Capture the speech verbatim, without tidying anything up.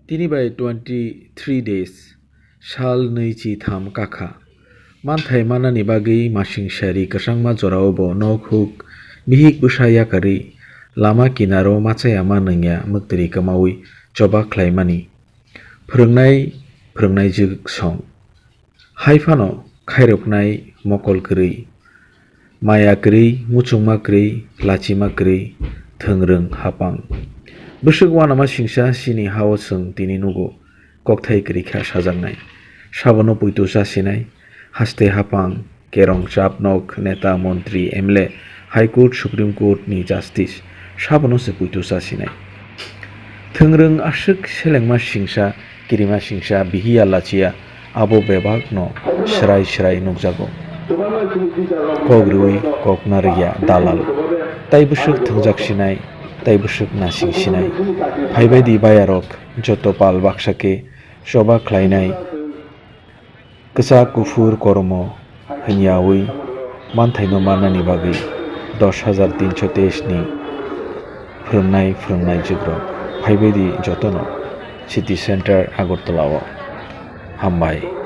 Tini bai twenty three days, sal nwi chi tham kakha. Manthai manani bagwi masing sari kwchangma jorao bo nok huk, bihik bwsa yakarwi, lama kinaro machaya ma nungya mwktwiri kwmawi choba khlaimani. Phwrwngnai, phwrwngnaijwk song. Hai phano khairoknai mokol kwrwi, maya kwrwi, muchungma kwrwi, lachima kwrwi, thwngrwng hapang. Bwswk uanama singsa chini hao chwng tini nugo, kokthai kwrwi kha sajaknai. Sabono puitu chasinai, haste hapang, kerong chapnok, neta, montri, M L A, High Court, Supreme Court ni Justice, sabono se puitu chasinai. Thwngrwng aswk selengma singsa, kirima singsa, bihiya lachiya, abo bebakno swrai swrai nukjago. Kok rwui kok narwkya dalal. Tai bwswk thwngjak sinai, tai bwswk nasing sinai. Phaibai di bayarok, joto pal baksa khe choba khlainai. Kwchak kuphur koromo hwnyaui manthaino mannani bagwi dos hajar tinsho teis ni phwrwngnai phwrwngnaijwkrok phaibaidi jotono City Center Agartala o. Hambai.